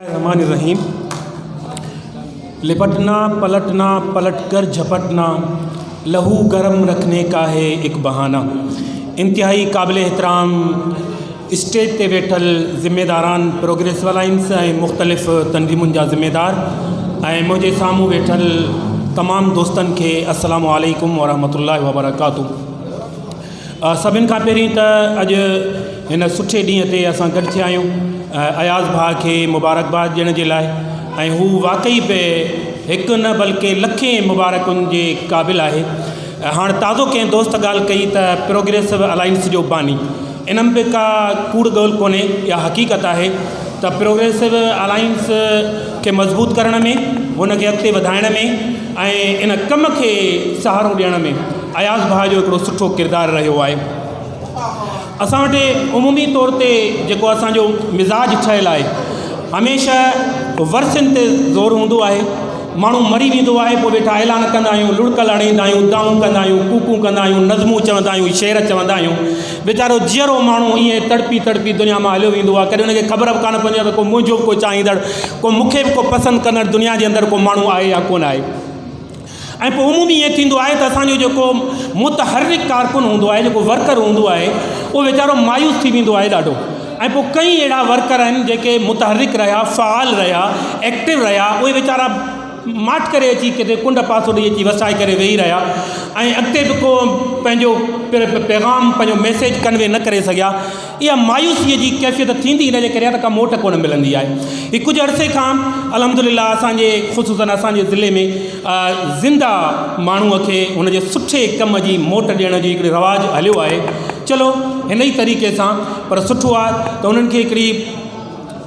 الرحمٰن الرحيم لپٽنا پلٽنا پلٽ ڪر جھپٽنا لهو گرم رکني ڪا هي هڪ بهانا انتهائي قابل احترام اسٽيج تي ويٺل ذميداران پروگريسو الائنس ۽ مختلف تنظيمن جا ذميدار ۽ منهنجي سامهون ويٺل تمام دوستن کي السلام عليڪم ورحمة الله وبرڪاته سڀن کان پهرين ته اڄ هن سٺي ڏينهن تي اسان گڏ ٿيا آهيون اياز ڀاء کي مبارڪباد ڏيڻ جي لاء ۽ هو واقعي به هڪ نه بلڪه لکين مبارڪن جي قابل آهي هاڻ تازو ڪنهن دوست ڳالهه ڪئي ته پروگريسو الائنس جو باني ان ۾ به ڪا ڪوڙ ڳولهه ڪونهي اها حقيقت آهي ته پروگريسو الائنس کي مضبوط ڪرڻ ۾ هن کي اڳتي وڌائڻ ۾ ۽ ان ڪم کي سهارو ڏيڻ ۾ اياز ڀاء جو هڪڙو سٺو ڪردار رهيو آهي. اسان وٽ عمومي طور تي جيڪو اسان جو مزاج ٺهيل آهي هميشه ورسين تي زور هوندو آهي ماڻهو مري ويندو آهي پوء ويٺا اعلان ڪندا آهيون لڙڪ لڙائيندا آهيون دانهون ڪندا آهيون ڪوڪون ڪندا آهيون نظمون چوندا آهيون شعر چوندا آهيون ويچارو جيئرو ماڻهو ائين تڙپي تڙپي دنيا مان هليو ويندو آهي ڪڏهن ان کي خبر به ڪانه پوندي آهي ته ڪو منهنجو به ڪو چاهيندڙ ڪو مون کي به ڪو پسند ڪندڙ دنيا جي اندر ڪو ماڻهو آهي يا ڪونه آهي. ۽ پوء عمومي ائين ٿيندو آهي ته اسان جو جيڪو متحرڪ ڪارڪن هوندو آهي جيڪو ورڪر هوندو آهي اهو ويچارو مايوس ٿي ويندو آهي ڏاڍو ۽ پوء ڪئين اهڙا ورڪر آهن جيڪي متحرڪ رهيا فعال رهيا ايڪٽو رهيا اهي ويچارا ماٺ ڪري اچي ڪٿي ڪنڊ پاسو ڏئي اچي وسائي ڪري ويهي رهيا ۽ اڳتي به ڪو پنهنجو پيغام پنهنجو ميسيج ڪنوي نه ڪري سگهيا اها مايوسيء جي ڪيفيت ٿيندي ان جي ڪري آهي ته ڪا موٽ ڪونه ملندي آهي. هي ڪجهه عرصي کان الحمد لله اسان جي خصوصاً اسان جي ضلعي ۾ زنده ماڻهوء کي هن جي سٺي ڪم جي موٽ ڏيڻ جو هڪڙي رواج هليو آهي. چلو هن ئي طريقي سان پر سٺو آهي ته انهن کي هڪڙي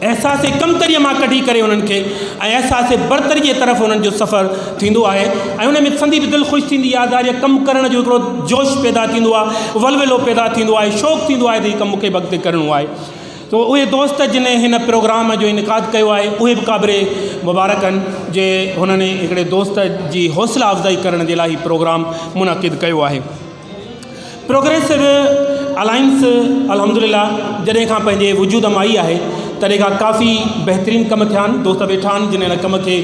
احساس ڪمتريء مان ڪڍي ڪري انهن کي ۽ احساس برتري جي طرف انهن جو سفر ٿيندو آهي ۽ ان ۾ سندي به دل خوش ٿيندي آهي ظاهر آهي ڪم ڪرڻ جو هڪڙو جوش پيدا ٿيندو آهي ولولو پيدا ٿيندو آهي شوق ٿيندو آهي ته هي ڪم مون کي به اڳتي ڪرڻو آهي تو اهي دوست جن هن پروگرام جو انعقاد ڪيو آهي اهي به قابل مبارڪ آهن جي هنن هڪڙي دوست جي حوصله افزائي ڪرڻ جي لاء هي پروگرام منعقد ڪيو آهي. پروگريسو الائنس الحمدلله جڏهن کان پنهنجي وجود ۾ آئي آهي تڏهن کان ڪافي بهترين ڪم ٿيا آهن دوست ويٺا آهن جن هن ڪم کي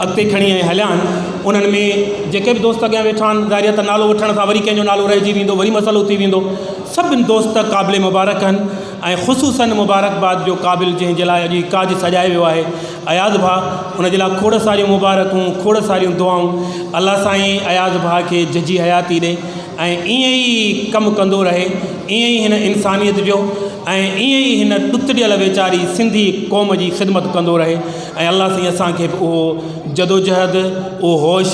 اڳتي کڻي ۽ هليا آهن انهن ۾ جيڪي به دوست اڳيان ويٺا آهن ظاهر آهي ته نالو وٺڻ سان وري ڪنهن جو نالو رهجي ويندو وري مسئلو ٿي ويندو سڀني دوست قابل مبارڪ آهن ۽ خصوصا مبارڪباد جو قابل جنهن جي لاء اڄ هي ڪاڄ سجايو ويو آهي اياز ڀاء ان جي لاء کوڙ ساريون مبارڪون کوڙ ساريون دعائون الله سائين اياز ڀاء کي جهجهي حياتي ڏي ۽ ائين ئي ڪم ڪندو رهي، ائين ئي هن انسانيت جو ۽ ائين ئي هن ڏتڙيل ويچاري سنڌي قوم جي خدمت ڪندو رهي ۽ الله سائين اسان کي به اهو جدوجهد، اهو هوش،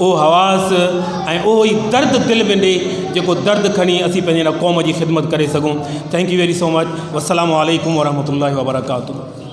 اهو حواس ۽ اهو ئي درد دل ۾ ڏي جيڪو درد کڻي اسين پنهنجي هن قوم جي خدمت ڪري سگهون. Thank you very so much. والسلام عليڪم ورحمة الله وبرڪاته.